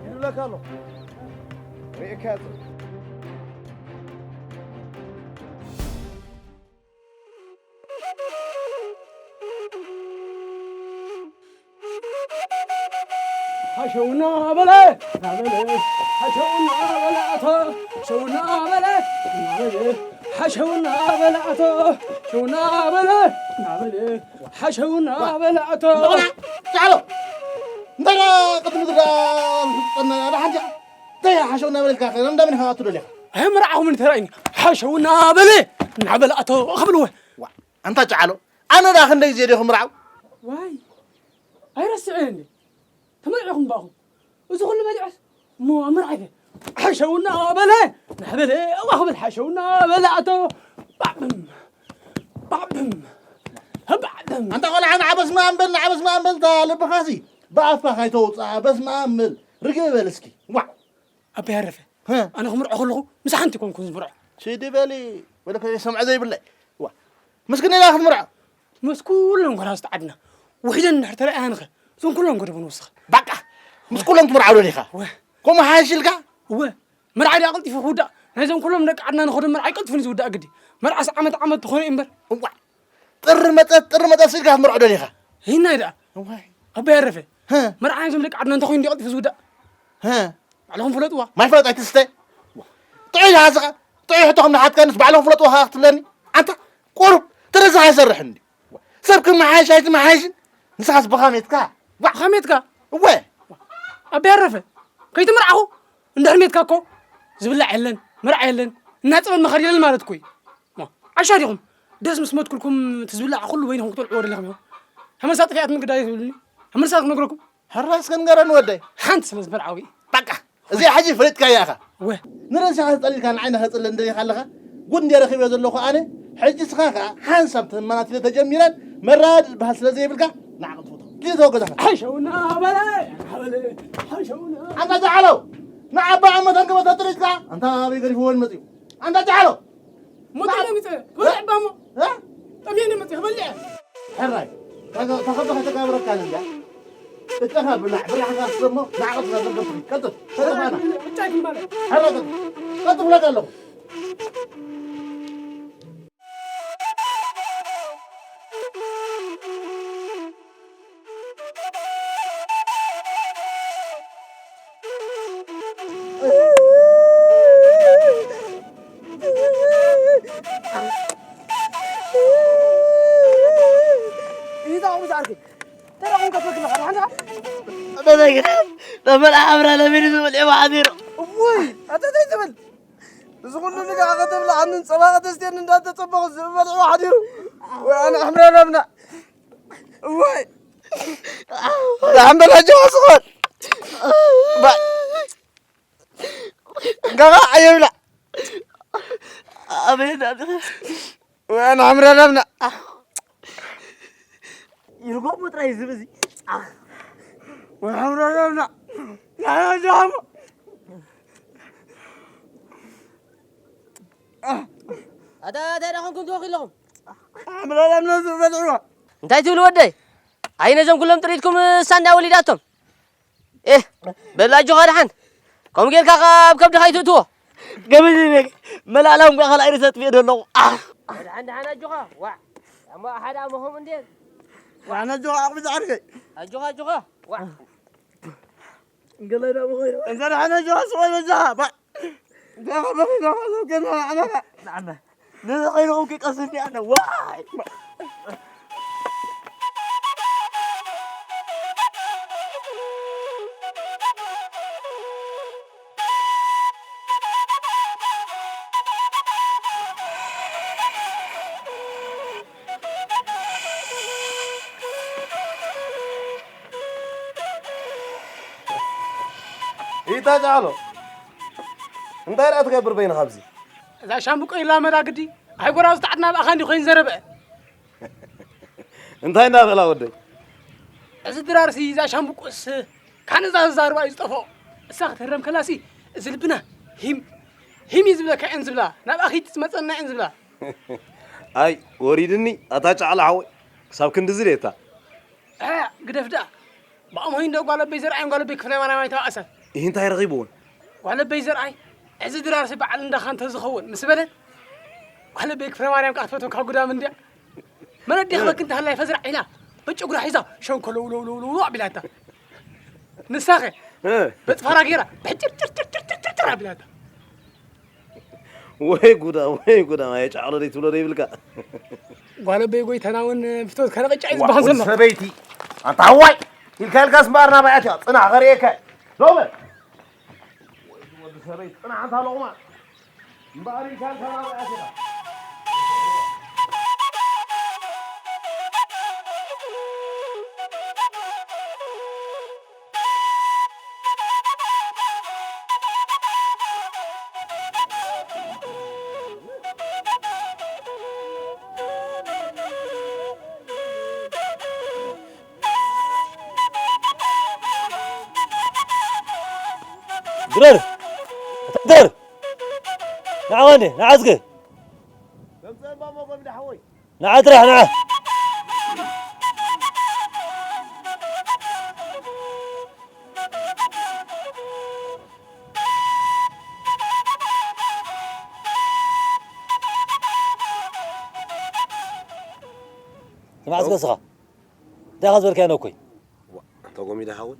ይብለካ ኣሎ። ርኤካ ጽ- ሓሸውና በለ ናበለ ሓሸውና በለ ኣቶ ሓሸውና በለ ናበለ ሓሸውና በለ ኣቶ ሓሸውና በለ ናበለ ሓሸውና በለ ኣቶ ጫሎ እንታይ ደኣ ቅድሚ ግዳ ዝፍጠና ደሓን ዲኻ እንታይ ሓሸውና በለልካ እንዳ መን ኢኻ ኣቱ ደሊኻ ኣይምርዓኹምን ተራእዩኒ ሓሸውና በለ ናበለ ኣቶ ክብልወ ዋ ኣንታ ጫሎ ኣነ ደኣ ክንደይ ግዜ ዲኹ ምርዓው ዋይ ኣይረስዐን እንዴ ተመርዒኹም ባኹም እዚ ኩሉ በሊዐስ እሞ ኣብ መርዓይ ሓሸውና በለ ናበለ እዋ ክብል ሓሸውና በለ ኣቶ ባዕብም ባዕብም ባዕብም ኣንታ ቆልዓ ንዓ በስመ ኣብ በል ንዓ በስመ ኣብ በል እታ ልብኻሲ ብኣፍካ ካይተውፅኣ በስመ ኣብ በል ርግእ በል እስኪ ዋ ኣበይ ኣረፈ ኣነ ክምርዖ ከለኹ ምስ ሓንቲ ኮንኩን ዝምርዖ ሽዲ በሊ ወለ ከይሰምዖ ዘይብለይ ዋ ምስ ክንደይ ክትምርዖ ምስ ኩለን ጎራዝቲ ዓድና ውሒደን እንድሕር ተረኣያንኸ እዞም ኩሎም ገደቦ ንወስኸ ባቃ ምስ ኩሎም ትምርዓው ዶ ዲኻ ወ ከምኡ ሓይሽ ኢልካ እወ መርዓ ድኣ ቀልጢፉ ክውዳእ ናይዞም ኩሎም ደቂ ዓድና ንኸዶ መርዓ ኣይቀልጥፉን ዝውዳእ ግዲ መርዓስ ዓመት ዓመት ተኾነ እዩ እምበር እዋ ጥሪ መጸት ጥሪ መጸት ስኢልካ ክትምርዖ ዶ ዲኻ ይናይ ደኣ እዋይ ኣቦይ ኣረፈ ህ መርዓ ናይዞም ደቂ ዓድና እንተኾይኑ ድዩ ቀልጢፉ ዝውዳእ ህ ባዕልኹም ፍለጥዋ ማይ ፍለጥ ኣይትስተ ጥዑይ ሃዝኻ ጥዑይ ሕቶ ከም ንሓትካ ንስ ባዕልኹም ፍለጥዋ ኸዓ ክትብለኒ ኣንታ ቁሩብ ተረዝኻ ኣይሰርሕን ድዩ ሰብ ክመሓየሽ ኣይትመሓየሽን ንስኻስ ብኻሜትካ ዋ፣ ከመየትካ? እወ። ኣበይ ኣረፈ? ከይተመርዓኹ እንድሕር ሜትካ እኮ ዝብላዕ የለን፣ መርዓ የለን፣ እናጸበል መኸር የለን ማለት እኮ እዩ። ማ፣ ዓሻ ዲኹም? ደስ ምስ መትኩልኩም እቲ ዝብላዕ ኩሉ በይንኹም ክትበልዕዎ ደለኹም ኢኹም። ሃመሳ ጥፊኣት ምግዳይ ትብሉኒ? ሃመሳ ክነግረኩም? ሕራይ እስከ ንገረኒ ወደይ። ሓንቲ ስለ ዝበልዓዊ። በቃ፣ እዚኣ ሕጂ ፈሊጥካያ ኢኻ። ወ። ንርእስኻ ተጸሊልካ ንዓይ ንኸጽልእ እንደሊኻ ኣለኻ። ጉድ እንድየ ረኺበ ዘለኹ ኣነ። ሕጂ እስኻ ከኣ ሓንሳብ ተመናቲለ ተጀሚረን መራድ ዝበሃል ስለ ዘይብልካ ንዓ ቅልጥፍ ውቶ። ኪድ ተወገዛኻ። ሓሸውና በለ፣ በለ፣ ሓሸውና። ኣንታ ጃዓሎ፣ ንዓባ ዓመት ኣንገበ ተጥሪጥካ፣ ኣንታ ኣበይ ገዲፍዎን መጺኡ? ኣንታ ጃዓሎ። ሞት ና- መጸ። ክበልዕ ባሞ። እ? ጠምየኒ መጸ፣ ክበልዕ። ሕራይ፣ ተኸ-፣ ተኸበኸ ተጋብረካ እንዳ። እተኻ ብላዕ፣ ብላዕካ ስሞ፣ ንዓ ቅልጥፍ ውቶ። ቀጥል፣ ተረፋና። ብቻ ግንባር። ሕራይ፣ ቀጥል። ቀጥል ብለካ ኣለኹ። ይዛው ምሳርክ ተራውን ከፈክና ሓንዳ በበግራ በመላ ኣብራ ለሚን ዝብል ኤባ ሓዚሩ እውይ ኣተተይ ትብል እዚ ኩሉ ንግዓ ከተብልዓንን ጸባ ከተስትየኒ እንዳተጸበኹ ዝበልዕዎ ሓዲሩ። ወይ ኣነ ኣሕምረረብና። እዋይ። ዳሕምበል ሕጂ ወስኾን። ባ-፣ እንጋጋ ኣየብላ። ኣበይ እንዳለኸ? ወይ ኣነ ኣሕምረረብና። ይርጎሞ ጥራይ ዝብ እዚ። ወይ ኣሕምረረብና። ንሕና ጃሞ። ኣታ እንታይ ደኣ ኮንኩም ተወኺልኩም? ኣምላኽ ነብሱ በልዕዋ። እንታይ ትብሉ ወደይ? ኣይ ነዞም ኩሎም ጥሪትኩም እሳ እንዳ ወሊዳቶም። ኤህ፣ በል ኣጆኻ ደሓን። ከምኡ ጌርካ ኸኣ ኣብ ከብድኻ ኣይትእትዎ። ገበዝ ኢለ መላእላውን ጓ ካልኣይ ርእሰ ኣጥፊኤ ዶ ኣለኹ። ኣህ! ደሓን ደሓን ኣጆኻ። ዋዕ። ኣሞ ሓደ ኣሞ ከምኡ እንዴ? ዋዕ ነጆኻ ዓቕሚ ዝዓርከይ። ኣጆኻ ኣጆኻ። ዋዕ። ገለ ደኣ ምኾይኑ። እንተ ደሓን ኣጆኻ ስቕ በል በጃኻ። ባዕ። እንታይ ኸ በኺና ኸ ዘውገና ንዓና ኸ? ንዓና። ነዚ ኸይንኸውን ከይቀስኒ ኣነ። ዋይ! ኢታ ጃዕሎ፣ እንታይ ደኣ ትገብር በይንኻ ኣብዚ? እዛ ሻምብቆ ኢላ መዳ ግዲ፣ ኣይ ጎራዙ ተዓድና ብኣኻ እንዲ ኮይኑ ዘረበ። እንታይ እንዳበላ ወደይ? እዚ ድራርሲ እዛ ሻምብቆስ ካን እዛ ዝዛርባ እዩ ዝጠፍኦ። እሳ ክትህረም ከላሲ እዚ ልብና ሂም ሂም እዩ ዝብለካ እየን ዝብላ። ናብኣ ኺድ ትመጸና እየን ዝብላ። ኣይ ወሪድኒ ኣታ ጫዕላ ሓወይ፣ ክሳብ ክንድዚ ድየታ? እ፣ ግደፍ ደኣ። ብኣምሆይ እንዶ ጓለበይ ዘርኣይን ጓለበይ ክፍለ ማርያም ኣይተባእሰን። ይህ እንታይ ረኺብዎን? ጓለበይ ዘርኣይ፣ እዚ ድራርሲ በዓል እንዳኻ እንተዝኸውን ምስ በለ፣ ጓለበይ ክፍለ ማርያም ከኣ ትፈትወካ ጉዳም እንድያ። መነዴ ክበኪ እንተሃላይ ፈዝራዕ ኢላ፣ በጨጉራ ሒዛ፣ ሸንኮለውለውለውለው ኣቢላታ። ንሳኸ፣ እ። በጽፋራ ገይራ፣ ብሕጭርጭርጭርጭርጭር ኣቢላታ። ወይ ጉዳ፣ ወይ ጉዳ፣ ማየ ጫዕሎ ደይ ትብሎ ደይ ብልካ። ጓለበይ ጎይታና እውን ፍቶት ከነቕጫ እዩ ዝበሃል ዘሎ። ሰበይቲ፣ ኣንታ ሃዋይ፣ ኢልካ ኢልካስ እምበኣር ናባይ ኣትያ፣ ጽናሕ ኸርእየካ። ዶ በል። ወይ ወዲ ሰበይቲ፣ ጽናሕ ኣንታ ሎቕማን። እምበኣር ኢልካ ኢልካ ናባይ ኣትያ። ድረር! ድረር! ንዓ ወንዴ፣ ንዓ እስከ! ከምፅእ እባ ሞጎም ዳሕወይ። ንዓ ጥራሕ ንዓ። ስማዕ እስከ እስኻ። እንታይ ኢኻ ዝበልካዮ ነኮይ? ዋ፣ ኣንታ ጎሚዳ ሓወይ፣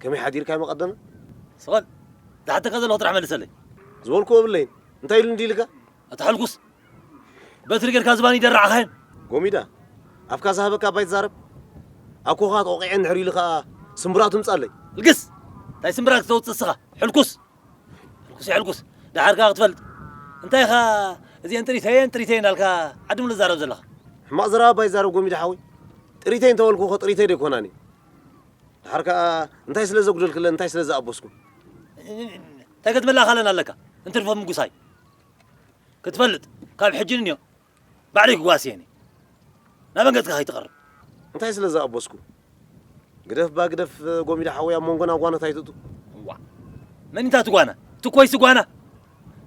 ከመይ ሓዲርካ መቐደመ? ስቕ በል። ዝሓተካ ዘለኹ ጥራሕ መልሰለይ። ዝበልኩዎ የብለይን። እንታይ ኢሉ እንዲ ኢልካ? ኣታ ሕልኩስ። በትሪ ጌርካ ዝባን ይደርዓኻየን። ጎሚዳ፣ ኣፍካ ዝሃበካ ኣባይ ትዛረብ። ኣኮኻ ተቆቂዐ እንድሕር ኢሉ ኸኣ ስምብራት ትምጻለይ። ልግስ! እንታይ ስምብራት ክተውጽእ እስኻ? ሕልኩስ! ሕልኩስ ሕልኩስ! ደሓር ከኣ ክትፈልጥ። እንታይ ኢኻ እዚአን ጥሪተየን ጥሪተየን ኣልካ ዓዲ ምሉ ትዛረብ ዘለኻ? ሕማቕ ዘረባ ባይ ዛረብ ጎሚዳ ሓወይ። ጥሪተይ እንተበልኩ እኮ ጥሪተይ ደይኮናን እዩ። ደሓር ከኣ እንታይ ስለ ዘጉደልክለን እንታይ ስለ ዝኣበስኩ? እንታይ ክትመላኻለን ኣለካ? እንትርፎ ምጉሳይ። ክትፈልጥ ካብ ሕጂ ንዮ ባዕለይ ክጓስየኒ። ናበን ገጽካ ከይትቐርብ። እንታይ ስለ ዝኣበስኩ? ግደፍ ባ ግደፍ ጎሚዳ ሓወይ ኣብ መንጎና ጓኖት ኣይትእቱ። ዋ መን እንታ ትጓና? ትኮይሲ ጓና?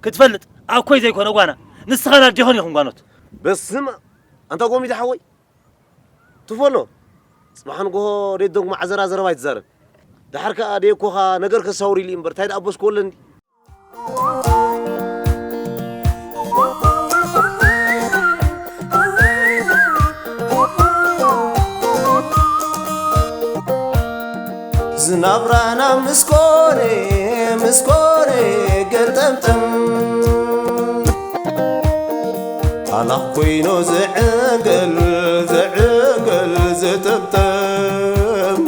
ክትፈልጥ ኣኮይ ዘይኮነ ጓና ንስኻን ኣዴኾን ኢኹም ጓኖት። በስመ ኣንታ ጎሚዳ ሓወይ ትፈሎ ጽባሕ ንግሆ ደይደግሞ ዓዘራ ዘረባ ኣይትዛረብ። ደሓር ከኣ ደየኮኻ ነገር ከሳውር ኢሉ እምበር እንታይ ደኣ ኣበስክዎ ኣለኒ። ዝናብራና ምስ ኮነ ምስ ኮነ ገልጠምጠም ኣላኽ ኮይኑ ዝዕንገል ዝዕንገል ዝጥምጥም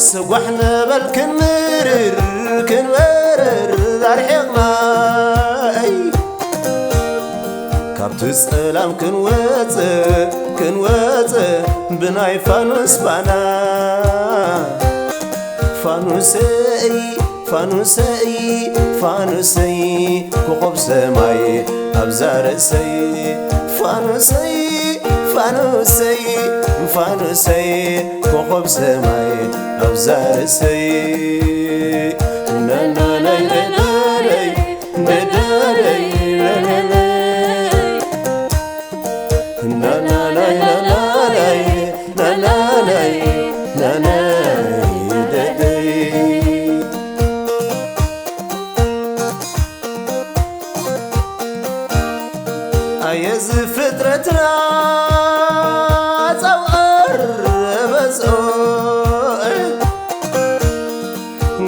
ስጓሕ ነበል ክንምርር ክንበርር ኣርሒቕና እይ ካብቲ ጸላም ክንወጽእ ክንወጽእ ብናይ ፋኑስ ባና ፋኑሰይ ፋኑሰይ ፋኑሰይ ኮኾብ ሰማይ ኣብዛ ርእሰይ ፋኑሰይ ፋኑሰይ ፋኑሰይ ኮኾብ ሰማይ ኣብዛ ርእሰይ ናናናይ ደደረይ ደደረይ ናናናይ ናናናይ ናናናይ ናናይ ናናይ ደደይ ኣየ እዚ ፍጥረትና ጸውዕር በዝኦ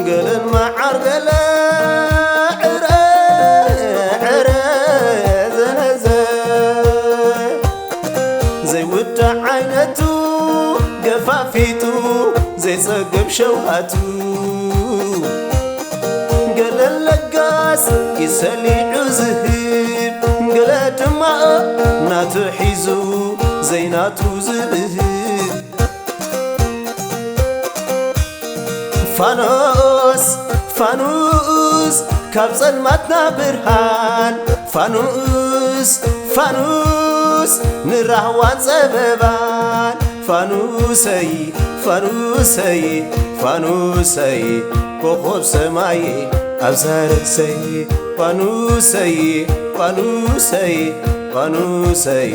ገለን መዓር ገለ ዕረ ዕረ ዘነዘ ዘይውዳእ ዓይነቱ ገፋፊጡ ዘይጸግብ ሸውሃቱ ገለ ለጋስ ኢሰሊዑ ዝህብ ገለ ድማ ናቱ ሒዙ ዘይናቱ ዝብህግ ፋኖስ ፋኑስ ካብ ጸልማትና ብርሃን ፋኑስ ፋኑስ ንራህዋን ጸበባን ፋኑሰይ ፋኑሰይ ፋኑሰይ ኮኾብ ሰማይ ኣብዛ ርእሰይ ፋኑሰይ ፋኑሰይ ፋኑሰይ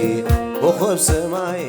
ኮኾብ ሰማይ